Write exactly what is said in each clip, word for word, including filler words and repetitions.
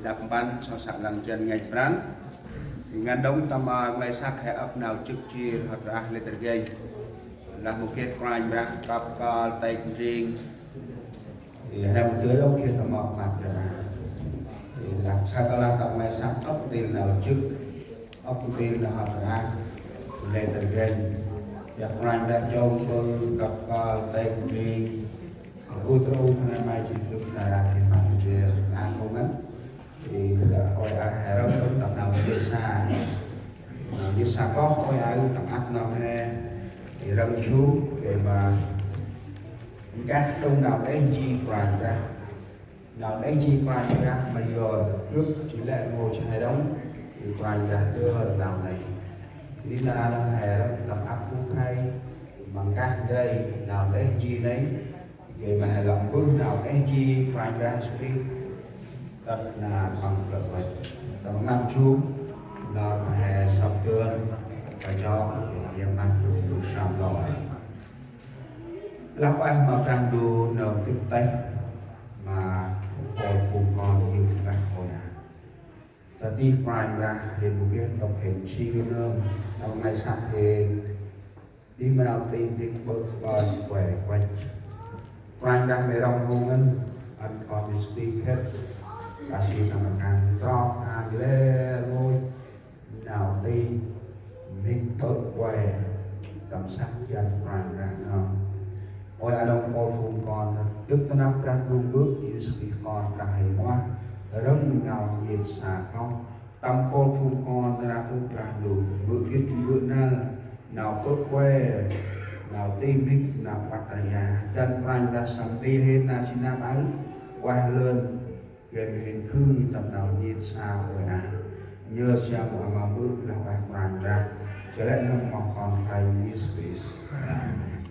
Đăp mpăn, so săk lăng jăn ngăch prăn. Ngăn đŏng tâm, a, nglay săk he ăp nau jŏk jêr hŏt rah lĕ tơr gay. Lah mâu geh Kôranh Brah kăp kơl têk ndring. He mâu dơi đŏng geh tâm ăp măt jăn. Lah săk lah tâm nglay săk ăp ntil nau jŏk. Ăp ntil nau hŏt rah lĕ tơr gay. Yak Kôranh Brah jŏng pơl kăp kơl têk ndring. Ơ, truh hôm nay mai jêng gâp nar aơ geh măt jêr, a, hôm ngăn. Ê, dah ôi a he rŏng rŏng tâm nau yêt sa. Nau yêt sa koh ôi a tâm ăp nau he. Ê, rŏng jêng, ê, ma nkah đŏng nau êh ji Kôranh Brah. Nau êh ji Kôranh Brah ma yor gâp jêh lĕ rngôch he đŏng. Ê, Kôranh Brah dơn nau nây. Ri nar aơ he rŏng tâm ăp bu khay. Ma nkah ndray nau êh ji nây. Gay ma he lŏng bơh nau êh ji Kôranh Brah Yêsu Krist. Tât nau păng plơ̆ văch. Tâm ngăn jum nau ma he sŏk dơn. Kachok, yam măt jum jum sâm lor. Lah ueh ma Brah Ndu nơm gâp têh ma mpôl phung kon yơk mbah ôi a. Ta dih Kôranh Brah hên mâu geh ntŭk hên jêng nơm tâm nglay săk hên. Di ma nau tih ndik bơ̆ ƀon kuê kuêch. Kôranh Brah may rŏng hôm ngăn, ăn kon Yêsu Krist khât. Ta si tâm rkăng trok an lĕ rngôch. Nau tih mhĭk bơ̆ kuê tâm săk jăn Kôranh Brah nơm. Ôi a đŏng mpôl phung kon, gâp ta năp Brah Ndu Mbơ̆ Yêsu Krist Kon Brah Huêng Ueh, rŏng nau yêt sa koh. Tâm mpôl phung kon ta năp Brah Ndu Mbơ̆ gĭt Mbơ̆ năl, nau bơ̆ kuê, nau tih mhĭk, nau ƀăt raya. Jăn Kôranh Brah săm tih hên nau jêng nau aơ, ueh lơn. Gay ma hên khư tâm nau yêt sa ôi a. Nhơ siăm ma Ama Mbơ̆ lah ueh Kôranh Brah. Jêh lĕ nâm ma Kon Kôranh Yêsu Krist. Amen.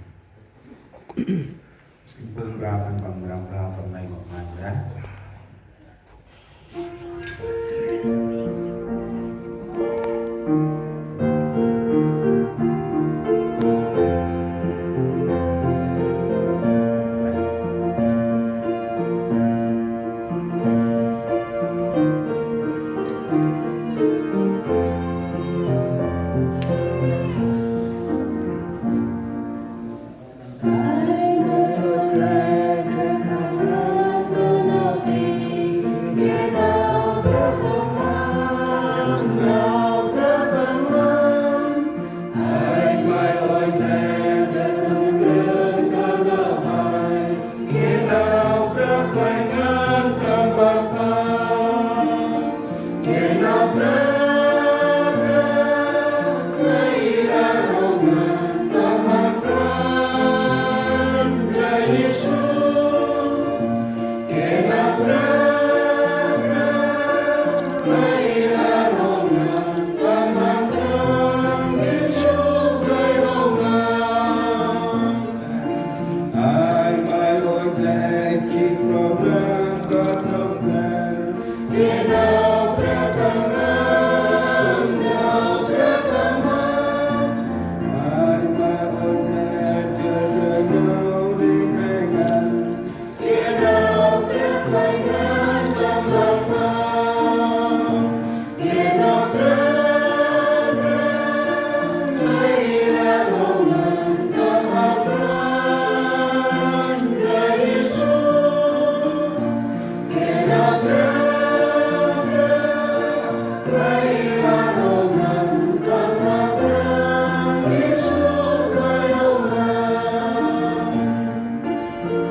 Bơh bra tâm păng bra bra tâm nây ma Kôranh Brah.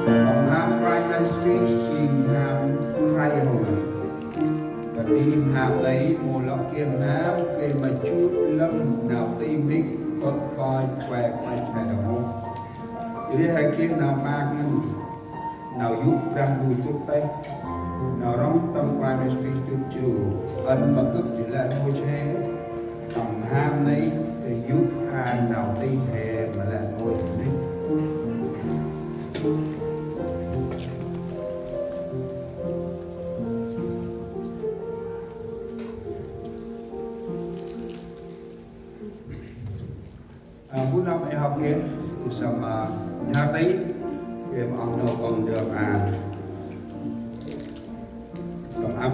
Tâm mham Kôranh Brah Yêsu Krist jêng mham khlay hŏ ngăn. Kơt ti mham nây mâu lŏ geh mham gay ma jut lăm nau tih mhĭk, tŭt pơch, kuê kuêch he đŏng ôh. Ri he geh nau maak ngăn, nau yô̆ Brah Ndu dŭt têh, nau rŏng tâm Kôranh Yêsu Krist dŭt jru, ăn ma gâp jêh lĕ rngôch he. Tâm mham nây, gay yô̆ a nau tih he ma lĕ rngôch nây. A, bu nau ê hŏk geh, i sâm, a, nhar tih, geh ma ong nô kông dơm a. Tâm ăp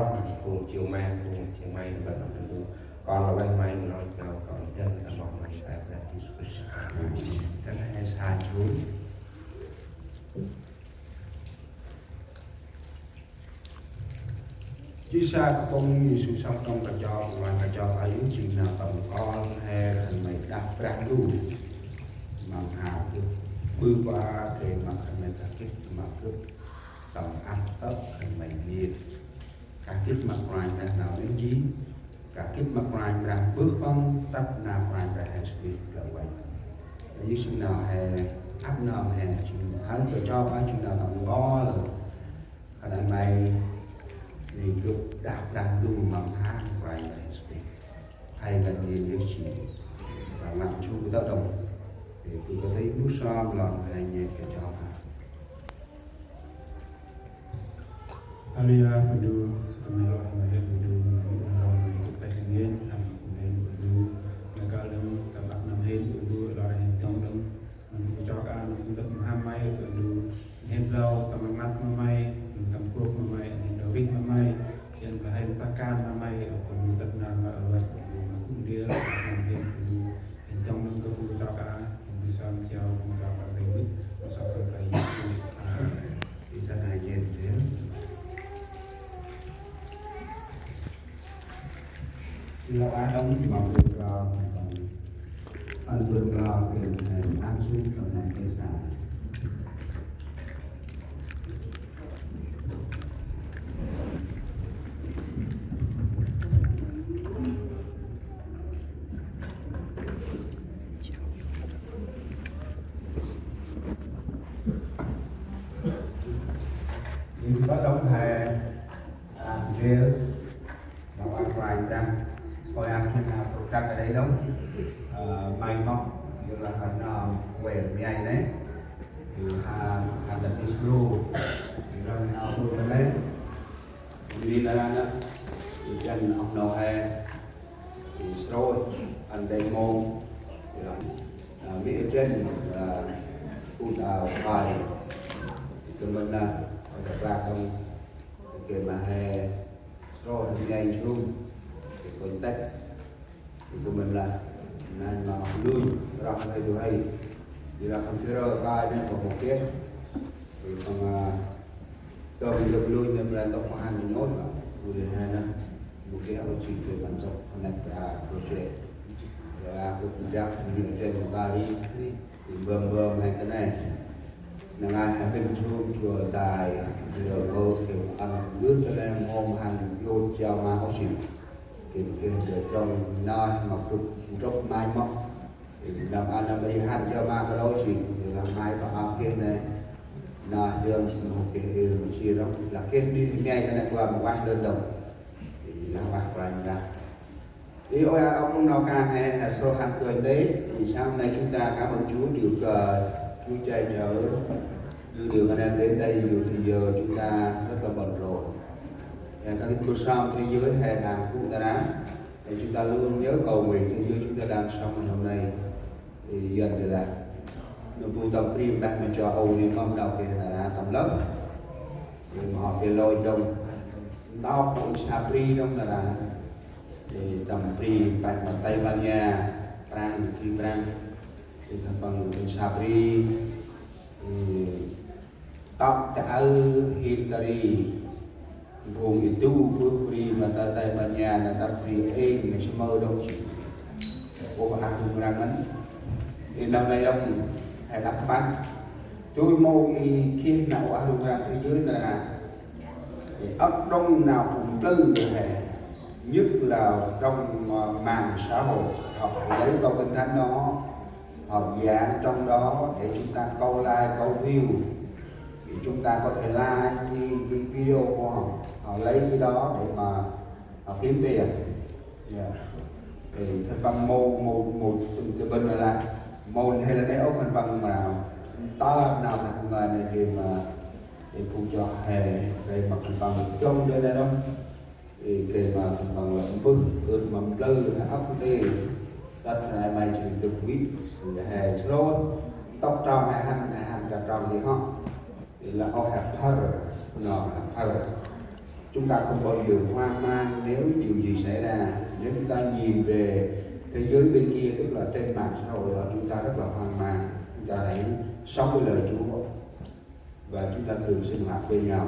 trong, phung chiu mang, phung chiu mang, bân ăn Brah Ndu. Kon lŏ ueh May, lŏ nau kon dăn, ta mong May sa Brah Yêsu Krist. Dăn he sa jun. Jêh sa kapŭng Yêsu sŏng trong kachok, ueh kachok, a yu jêng nau tâm kon he khân may đah Brah Ndu. Măng ha gâp ƀư ba kê ma khân may kah gĭt ma gâp tâm ăp ăp khân may nhiet. Kah gĭt ma Kôranh Brah nau neh jêng, kah gĭt ma Kôranh Brah bơh păng tât nau Kôranh Brah he sbih plơ̆ văch. Yêsu nau he ăp nơm he jêng, hơi kachok a jêng nau tâm kon. Khân may ri gâp đah Brah Ndu ma mham Kôranh Brah he sbih. Hay găn nhiet yơh jêng. Và nằm chung với cộng đồng. Để tôi có thấy nút son lòng hay nhiệt kachok a. Haleluya, Brah Ndu, sơm nê lor hên Brah Ndu, nê lor hên tŭk têh ngên, hên ngên Brah Ndu, nê kal đŏng, tâm ăp nơm hên Brah Ndu, lor hên tŏng đŏng, nê kachok a, nê tŭk têh mham May, Brah Ndu, hên blao, tâm ngăt ma May, nê tâm krôp ma May, nê tâm rêh ma May, hên blao hên ta kan ma May, Brah Ndu, tât nau ma lor, Brah Ndu, nê kŭm dêl, nê hên Brah Ndu, hên tŏng đŏng kơ bu kachok a, bu sơm chiao, bu kachok a, bu sơm kơ Brah Yêsu Krist. Amen. Ri ta nai jen dêl. Ri lŏ a đŏng ma bu kachok, ăn bu kachok, ăn bu kachok, ăn sŭm tâm nai kê sa. Ri ta đŏng he, a, Andrew, đŏng a Kôranh Brah, khôi a khân ha, tŭk têh a đŏng, ơ, may mŏk, yor lah hăn, ơ, quê mây nê, ri ha, hăn ta Isru, ri hăn, ơ, bu mây nê, ri ta đŏng, ri jan, ơ, nô he, Ri srôih ăn dê mông, ri lah, a, mê a dren, a, phung đao pai. Ri kơt mân lah, ơ, ta klak đŏng, ri kơt ma he srôih ăn dê nsrung, ri kơt têh. Ri kơt mân lah, nai ma lui, rah he du hay. Ri lah khân phi rơ pai nê, bok mô kê. Ri kơt ma Tơm gâp lui nê blan tŏk ma hăn nhôt ma. Ui lê hăn nê. Mô kê ôh jêng kê blan tŏk ma năk bra project. Ri gâp dak ri a dren ma kari. Ri bơm bơm he ta nê. Nê ngai he bĭn jrŭm jua tai. Ri rơ bơm kê ăn lưn ta nê mhôm hăn yôt jao ma ôh jêng. Kê kê ri trong nai ma gâp ndrŏk mai mŏk. Ri nâm a nâm ri hăn jao ma kơ rô jêng, ri lah mai pa ap geh nê. Nơh dơm si nô geh ê rô si rŏng, lah geh ni ri ngai ta nê bua ma vah lơn đŏng. Ri lah vah Kôranh Brah. Ri ôi a ôp nô kan he, he srôih hăn kơnh đê, ri sáng nay chúng ta cảm ơn Chúa được, ờ, Chúa che chở, đưa đường anh em đến đây, dù thì giờ chúng ta rất là bận rộn. Và các cái cuộc sống thế giới hay đang cũng ta đã Để chúng ta luôn nhớ cầu nguyện thế giới chúng ta đang sống ngày hôm nay. Thì dần thì là nô bu tâm pri mbah ma cho âu ni mâm đau kê ta ra tâm lơm. Thì ma hŏ kê lôi trong. Ntâp bu sa pri trong ta ra. Thì tâm pri mbah ma Tây Ban Nha, Prăng, pri Prăng. Thì tâm păng sa pri. Thì Tŏk ta aơ hên ta ri. Phung i tu bơh bri ma ta Tây Ban Nha na ta bri êng na sơmơ đŏng. Ôh a rŭng răng ngăn. Ê nau nây đŏng he đăp păn. Tui mâu i geh nau ôh a rŭng răng thế giới na. Ê ăp đŏng nau phung plư he. Nhất là trong, ờ, mạng xã hội. Họ lấy câu Kinh Thánh đó. Họ giảng trong đó để chúng ta câu like, câu view. Chúng ta có thể like cái, cái video của họ, họ lấy cái đó để mà họ kiếm tiền. Dạ. Thì khân păng mâu, mâu, mâu, tơ bân là mâu hay là đeo khân păng mà ta nau nè, người này thì mà thì phung cho hè, thì mà khân păng trông đến đây đó. Thì khi mà khân păng là bưng, ưt mà mplư, hay ốc đi. Tât nai mai chỉ được biết, thì hè srôt. Tốc trong hai hăn, hai hăn cả trong đi hông. Thì là ốc hẹp phở, nó hẹp phở. Chúng ta không bao giờ hoang mang nếu điều gì xảy ra. Nếu chúng ta nhìn về thế giới bên kia, tức là trên mạng xã hội đó, chúng ta rất là hoang mang. Chúng ta hãy sống với lời Chúa. Và chúng ta thường sinh hoạt với nhau.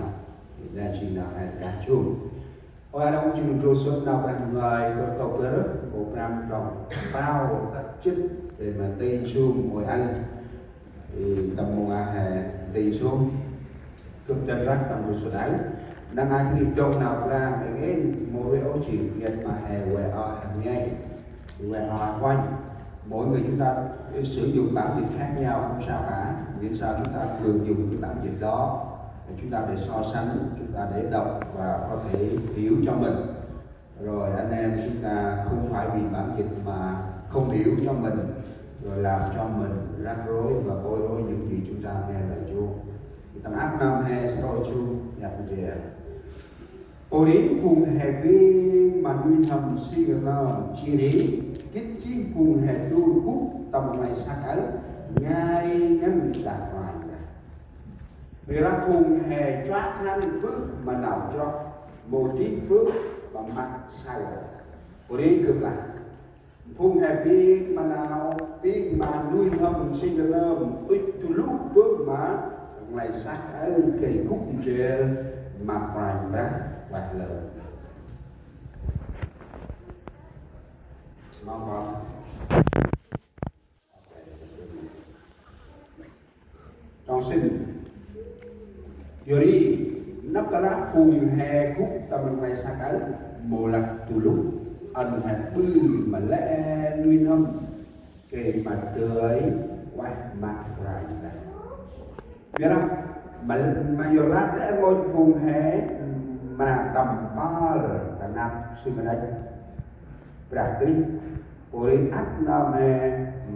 Thì ra xin nào hai cá chung. Ôi, Adam, chúng mình rô sốt nào bằng người, có tộc bơ rớt, một năm trong bao, tắt chết, để mà tên chung, ôi anh. Thì tầm mùa hè, tên chung. Cướp chân rắc tầm rô sốt ấy. Năm nay thì dòng nào ra, cái ghế, một rê ô chỉ, Việt mà hè, quê o, hè ngay. Quê o, quanh. Mỗi người chúng ta sử dụng bản dịch khác nhau không sao cả, miễn sao chúng ta thường dùng cái bản dịch đó, chúng ta để so sánh, chúng ta để đọc và có thể hiểu cho mình. Rồi anh em chúng ta không phải vì bản dịch mà không hiểu cho mình, rồi làm cho mình rắc rối và bối rối những gì chúng ta nghe lời Chúa. Tâm áp năm he sơ chu nhặt về. Pô ri phung he bêng ma nuih n'hâm si rnơm, jêh ri gĭt jêh phung he dôl gŭ tâm rnglay săk aơ, ngai ngăn dak ranh. Ƀiălah phung he chuă hăn bơh ma nau chroh, mâu dih bơh ma măt saơ. Pô ri gâp lah. Phung he bêng ma nau, bêng ma nuih n'hâm si rnơm, ŭch du luh bơh ma rnglay săk aơ gay gŭ ndrel ma Kôranh Brah ueh lơn. Mong mong. Trong sĭn. Yor ri, nđâp tơlah phung he gŭ tâm rnglay săk aơ, mâu lah du luh, ăn he ƀư ma lĕ nuih n'hâm, gay ma dơi ueh ma Kôranh Brah. Ƀiălah, ma, ma yor lah lĕ rngôch phung he, mra tâm mpơl ta năp sưng rnglay Brah Krist. Pô ri ăt nơm he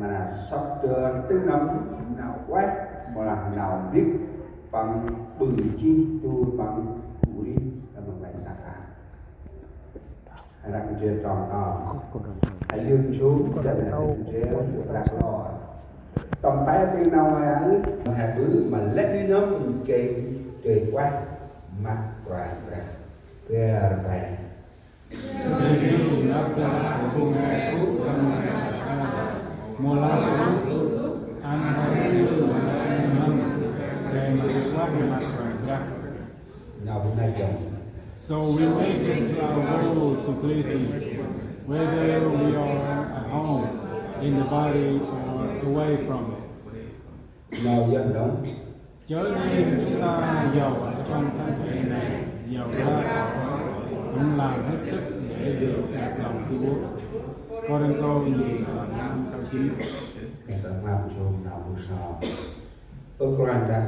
mra sŏk dơn tơ nơm nau ueh, mâu lah nau mbĭt păng ƀư jêh du păng pô ri tâm rnglay săk aơ. Răng jêl trong to. Aơ yơng jum, jêh răng jêl răng to. Tâm pe tơ nau he aơ, he ƀư ma lĕ nuih n'hâm gay, gay ueh ma Kôranh Brah. Ber pe. Mâu lah ăn he ƀư ma lĕ nuih n'hâm gay ma dơi ueh ma Kôranh Brah. Now we make them. So we make it to our goal to please Him, whether we are at home, in the body, or away from it. Now, dân đó. Chớ nên chúng ta dầu ở trong thân thể này, dầu ra khỏi, cũng làm hết sức để được đẹp lòng Chúa. Cô-rinh-tô nhì đoạn năm câu chín. Ơ Kôranh Brah,